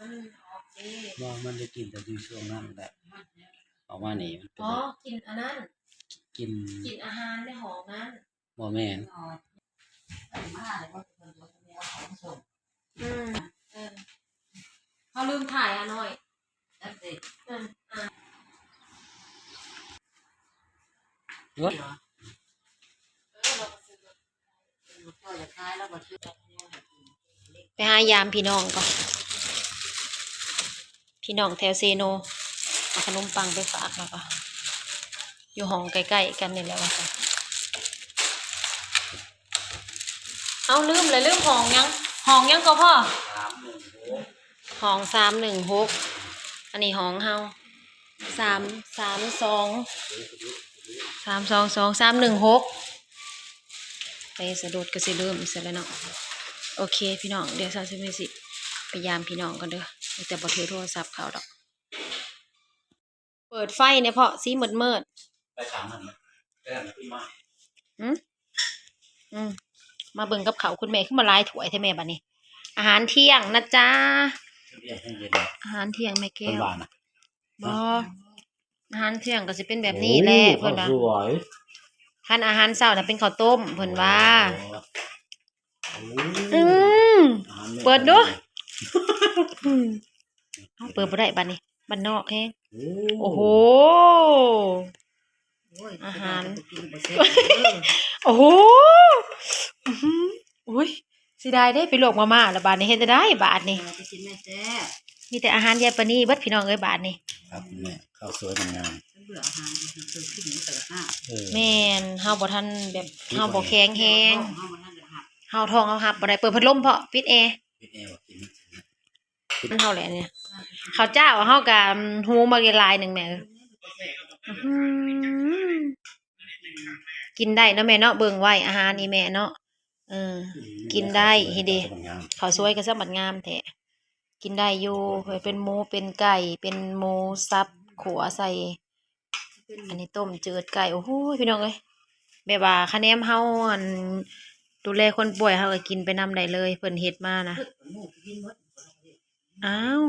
ມັນອອກເດ້ ບໍ່ ມັນໄດ້ກິນແຕ່ຢູ່ຊ່ວງນັ້ນແຫຼະ ອອກມານີ້ມັນເປັນ ອໍ ກິນອັນນັ້ນ ກິນ ກິນອາຫານໃນຫ້ອງນັ້ນ ບໍ່ແມ່ນ ອືມ ເອີ ເຮົາລືມຖ່າຍອານ້ອຍ ນັ້ນເດ້ ເອີ ອ່າ ເອີ ໄປຫາຢາມພີ່ນ້ອງກ່ອນ ພີ່ນ້ອງແຖວເຊໂນ ເອົາຂະໜົມປັງໄປຝາກ ແລ້ວກໍຢູ່ຫ້ອງໃກ້ໆກັນນີ້ແຫຼະວ່າຊັ້ນ. ເອົ້າ ລືມແລ້ວ ລືມຫ້ອງຫຍັງ ຫ້ອງຫຍັງກໍພໍ່? ຫ້ອງສາມໜຶ່ງຫົກ ອັນນີ້ຫ້ອງເຮົາ ສາມ ສາມສອງ ສາມສອງສອງ ສາມໜຶ່ງຫົກ ໄປສະດຸດກໍຊິລືມຊະແລ້ວເນາະ. ໂອເຄພີ່ນ້ອງ ດຽວສາວຊິມີຊິໄປຢາມພີ່ນ້ອງກ່ອນເດີ ແຕ່ບໍ່ຖືໂທລະສັບເຂົາດອກ. ເປີດໄຟແດ່ເພາະ ສີມືດໆ ໄປຕາມນັ້ນນະ ໄປທາງນັ້ນຂຶ້ນມາ ອືມ ອືມ ມາເບິ່ງກັບເຂົ້າຄຸນແມ່ ຄືມາຫຼາຍຖ້ວຍແທ້ແມ່ບັດນີ້. ອາຫານທ່ຽງນະຈ໊ະ ອາຫານທ່ຽງແມ່ແກ້ວ ບໍ່ ອາຫານທ່ຽງກໍຊິເປັນແບບນີ້ແຫຼະ ເພິ່ນວ່າ ຄັນອາຫານເຊົ້ານະເປັນເຂົ້າຕົ້ມ ເພິ່ນວ່າ. ອືມ ເປີດດູ ອືມ ເອົາ ເປີດບໍ່ໄດ້ບັດນີ້ ບ້ານນອກແຮງ. ໂອ້ໂຫ ອາຫານ ໂອ້ໂຫ ອືມ ອຸ້ຍ ເສຍດາຍເດ້ ໄປລວກມາມ່າແລ້ວບາດນີ້ ເຮັດຈັ່ງໃດບາດນີ້? ເອີ ໄປກິນແມ່ແຊບ ມີແຕ່ອາຫານຍາຍປານີເບິດ ພີ່ນ້ອງເອີຍ ບາດນີ້. ຄັບແມ່ ເຂົ້າສວຍງາມໆ ເບື່ອອາຫານ ເອີ ແມ່ນ ເຮົາບໍ່ທັນແບບ ເຮົາບໍ່ແຂງແຮງ ເຮົາບໍ່ທັນໄດ້ຮັບ ເຮົາທ້ອງເຮົາຮັບບໍ່ໄດ້. ເປີດພັດລົມເພາະ ປິດແອ ປິດແອ ບໍ່ກິນ ມັນເທົ່າແຫຼະນີ້ ເຂົ້າເຈົ້າເຮົາກະຫູມາຫຼາຍໜຶ່ງແມ່ເອີຍ. ອື ກິນໄດ້ເນາະແມ່ເນາະ ເບິ່ງໄວ້ອາຫານອີ່ແມ່ເນາະ. ເອີ ກິນໄດ້ເດ ເຂົ້າສວຍກໍສະບັດງາມແທ້ ກິນໄດ້ຢູ່. ເປັນໝູເປັນໄກ່ ເປັນໝູສັບ ຂົ້ວໃສ່ ອັນນີ້ຕົ້ມຈືດໄກ່. ໂອ້ໂຫ ພີ່ນ້ອງເອີຍ ແບບວ່າຄະແນນເຮົາ ອັນ ດູແລຄົນປ່ວຍ ເຮົາກໍກິນໄປນຳໄດ້ເລີຍ ເພິ່ນເຮັດມານະ. ອ້າວ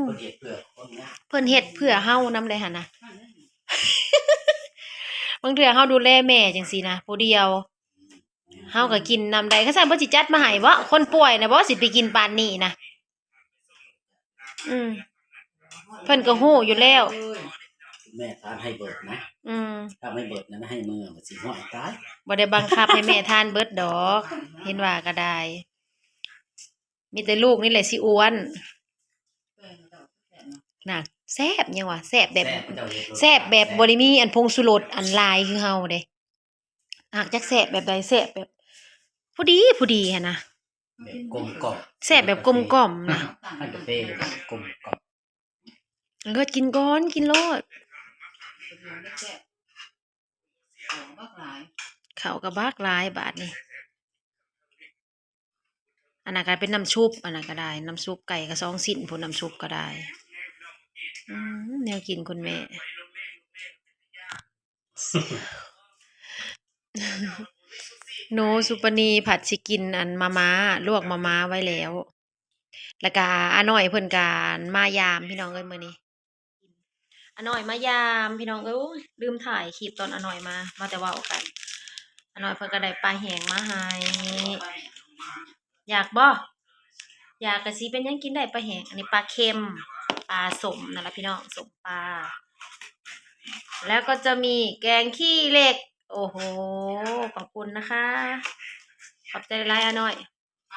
ເພິ່ນເຮັດເພື່ອເຮົານຳໄດຫັ້ນນະ. ບາງເທື່ອເຮົາດູແລແມ່ຈັ່ງຊີ້ນະ ຜູ້ດຽວ ເຮົາກໍກິນນຳໄດ້. ຄັນຊັ້ນເພິ່ນຊິຈັດມາໃຫ້ບໍ? ຄົນປ່ວຍນະບໍ ຊິໄປກິນປານນີ້ນະ. ອືມ ເພິ່ນກໍຮູ້ຢູ່ແລ້ວ ແມ່ທານໃຫ້ເບິດນະ. ອືມ ຖ້າໄມ່ເບິດນັ້ນໃຫ້ເມືອ ມັນຊິຫ້ອຍຕາຍ. ບໍ່ໄດ້ບັງຄັບໃຫ້ແມ່ທານເບິດດອກ ເຫັນວ່າກໍໄດ້ ມີແຕ່ລູກນີ້ແຫຼະຊິອ້ວນ. ນະ ແຊບ ຫຍັງວະ ແຊບແບບ ແຊບແບບບໍ່ໄດ້ມີອັນ ຜົງຊູລົດອັນຫຼາຍຄືເຮົາເດ້. ຫາກຈັກແຊບແບບໃດ ແຊບແບບພໍດີ ພໍດີຫັ້ນນະ ແບບກົມກ່ອມ ແຊບແບບກົມກ່ອມນະ. ທານກາເຟ ກົມກ່ອມ ເລີດ ກິນກ່ອນ ກິນໂລດ. ເຂົ້າກໍບັກຫຼາຍບາດນີ້. ອັນນັ້ນກໍເປັນນ້ຳຊຸບ ອັນນັ້ນກໍໄດ້ ນ້ຳຊຸບໄກ່ກໍສອງຊິ້ນພຸ້ນ ນ້ຳຊຸບກໍໄດ້. ອືມ ແນວກິນຄຸນແມ່ ໂນ ສຸປະນີ ຜັດຊິກິນອັນມາມ່າ ລວກມາມ່າໄວ້ແລ້ວ. ແລ້ວກະອານ້ອຍເພິ່ນກະມາຢາມ ພີ່ນ້ອງເອີຍ ມື້ນີ້ ອານ້ອຍມາຢາມ ພີ່ນ້ອງເອີຍ. ໂອ້ຍ ລືມຖ່າຍຄລິບຕອນອານ້ອຍມາ ມາແຕ່ເວົ້າກັນ. ອານ້ອຍເພິ່ນກໍໄດ້ປາແຫ້ງມາໃຫ້ ຢາກບໍ່? ຢາກກະຊິເປັນຫຍັງ ກິນໄດ້ປາແຫ້ງ. ອັນນີ້ປາເຄັມ ປາສົ້ມນັ້ນລະ ພີ່ນ້ອງ ສົ້ມປາ. ແລ້ວກໍຈະມີແກງຂີ້ເຫຼັກ ໂອ້ໂຫ ຂອບຄຸນນະຄະ ຂອບໃຈຫຼາຍອານ້ອຍ.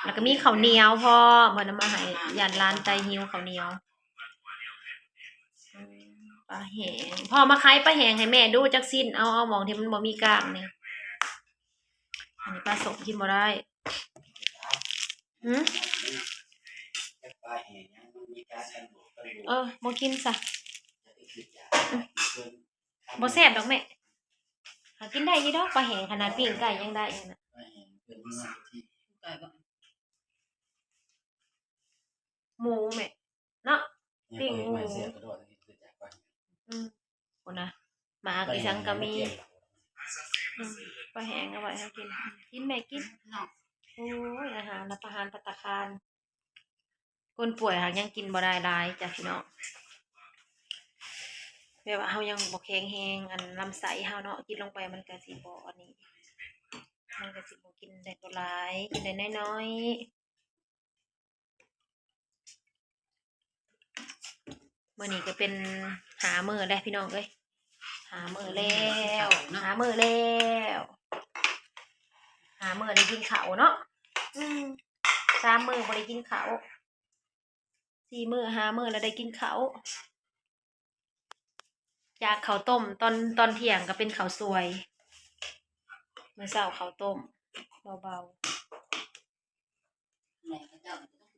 ແລ້ວກໍມີເຂົ້າໜຽວພ້ອມ ເພິ່ນເອົາມາໃຫ້ ຢ້ານຫຼານໃຈຫິວເຂົ້າໜຽວ. ອືມ ປາແຫ້ງ ພໍ່ມາຂາຍປາແຫ້ງໃຫ້ແມ່ດູຈັກຊິ້ນ ເອົາ ເອົາໝ່ອງທີ່ມັນບໍ່ມີກ້າງນີ້. ອັນນີ້ປາສົ້ມກິນບໍ່ໄດ້. ຫື? ເອີ ບໍ່ກິນຊະ. ອືມ ບໍ່ແຊບດອກແມ່. ຫາກິນໄດ້ຢູ່ດອກ ປາແຫ້ງ ຂະໜາດປີ້ງໄກ່ຍັງໄດ້ຫັ້ນນະ. ໝູແມ່ເນາະ ປີ້ງໝູ. ອືມ ພຸ້ນນະ ໝາກອີສັງກໍມີ. ອືມ ປາແຫ້ງເອົາໄວ້ໃຫ້ກິນ ກິນແມ່ກິນ. ໂອ້ຍ ອາຫານ ຮັບປະທານ ພັດຕາຄານ. ຄົນປ່ວຍຫາກຍັງກິນບໍ່ໄດ້ຫຼາຍຈ້ະພີ່ນ້ອງ ແບບວ່າເຮົາຍັງບໍ່ແຂງແຮງ ອັນລຳໄສ້ເຮົາເນາະ ກິນລົງໄປມັນກະຊິບໍ່ອັນນີ້ ມັນກະຊິບໍ່ກິນໄດ້ບໍ່ຫຼາຍ ກິນໄດ້ນ້ອຍໆ. ມື້ນີ້ກະເປັນຫ້າມື້ແລ້ວພີ່ນ້ອງເອີຍ ຫ້າມື້ແລ້ວ ຫ້າມື້ແລ້ວ ຫ້າມື້ໄດ້ກິນເຂົ້າເນາະ ອືມ ສາມມື້ບໍ່ໄດ້ກິນເຂົ້າ ສີ່ມື້ ຫ້າມື້ແລ້ວໄດ້ກິນເຂົ້າ ຈາກເຂົ້າຕົ້ມຕອນ ຕອນທ່ຽງກະເປັນເຂົ້າສວຍ ມື້ເຊົ້າເຂົ້າຕົ້ມເບົາໆ.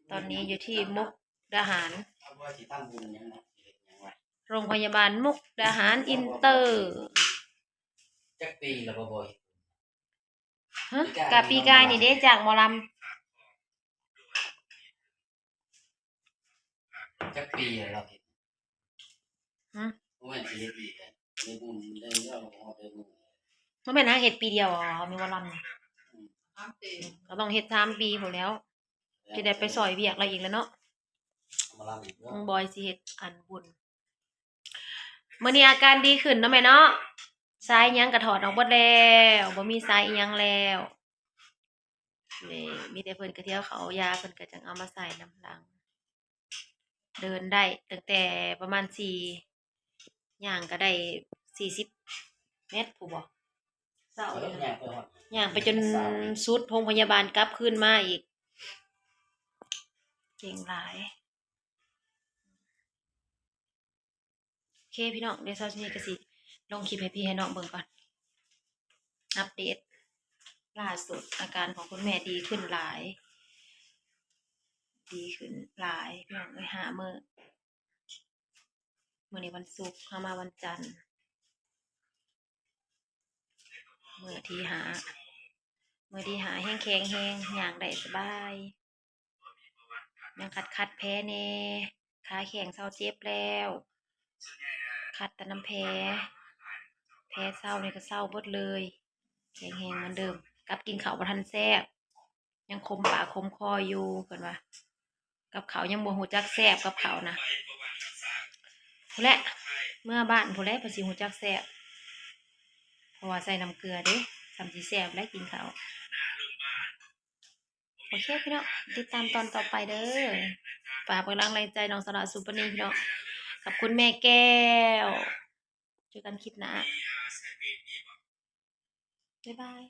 ຕອນນີ້ຢູ່ທີ່ມຸກດາຫານ ໂຮງພະຍາບານມຸກດາຫານອິນເຕີ. ຈັກປີແລ້ວບໍ່ ບໍ່ເຮັດ ຮະ ກະປີກາຍນີ້ເດ້ ຈ້າງໝໍລຳ ຈັກປີແລ້ວເຮັດ ຮະ ບໍ່ແມ່ນຊິເຮັດອີກແລ້ວ ໄດ້ບຸນໄດ້ເງິນ ບໍ່ແມ່ນຫາເຮັດປີດຽວ ໝໍລຳນີ້ ອືມ ກະຕ້ອງເຮັດສາມປີພຸ້ນແລ້ວ ຊິໄດ້ໄປຊ່ອຍວຽກລາວອີກແລ້ວເນາະ ໝໍລຳອີກ ບອຍຊິເຮັດອັນບຸນ. ມື້ນີ້ອາການດີຂຶ້ນເນາະແມ່ເນາະ ສາຍຫຍັງກະຖອດອອກເບິດແລ້ວ ບໍ່ມີສາຍອີ່ຫຍັງແລ້ວ ນີ້ ມີແຕ່ເພິ່ນກະເທຍເຂົ້າຢາ ເພິ່ນກະຈັ່ງເອົາມາໃສ່ນຳຫຼັງ ເດີນໄດ້ຕັ້ງແຕ່ປະມານສີ່ ຍ່າງກະໄດ້ສີ່ສິບແມັດພຸ້ນບໍ ເຊົ້າ ຍ່າງໄປຈົນສຸດໂຮງພະຍາບານ ກັບຄືນມາອີກ ເກັ່ງຫຼາຍ. ໂອເຄພີ່ນ້ອງ ດຽວເຊົ້ານີ້ກະຊິລົງຄລິບໃຫ້ພີ່ໃຫ້ນ້ອງເບິ່ງກ່ອນ ອັບເດດລ່າສຸດ ອາການຂອງຄຸນແມ່ດີຂຶ້ນຫຼາຍ ດີຂຶ້ນຫຼາຍພີ່ນ້ອງເອີຍ ຫ້າມື້ ມື້ນີ້ວັນສຸກ ເຮົາມາວັນຈັນ ມື້ທີຫ້າ ມື້ທີຫ້າແຮງແຂງແຮງ ຍ່າງໄດ້ສະບາຍ ຍັງຂັດໆແຜແດ່ ຂາແຂ້ງເຊົາເຈັບແລ້ວ ຂັດແຕ່ນຳແຜ ແຜເຊົານີ້ກະເຊົາເບິດເລີຍ ແຂງແຮງເໝືອນເດີມ ກັບກິນເຂົ້າບໍ່ທັນແຊບ ຍັງຂົມປາກຂົມຄໍຢູ່ ເພິ່ນວ່າ ກັບເຂົ້າຍັງບໍ່ຮູ້ຈັກແຊບ ກັບເຂົ້ານະ ພຸ້ນແຫຼະ ເມືອບ້ານພຸ້ນແຫຼະ ເພິ່ນຊິຮູ້ຈັກແຊບ ເພາະວ່າໃສ່ນ້ຳເກືອເດ້ ສ່ຳຊິແຊບແຫຼະກິນເຂົ້າ. ໂອເຄພີ່ນ້ອງ ຕິດຕາມຕອນຕໍ່ໄປເດີ ຝາກເປັນກຳລັງແຮງໃຈນ້ອງສາວຫຼ້າ ສຸປະນີ ພີ່ນ້ອງ ກັບຄຸນແມ່ແກ້ວ ເຈີກັນຄລິບໜ້າ ບາຍບາຍ.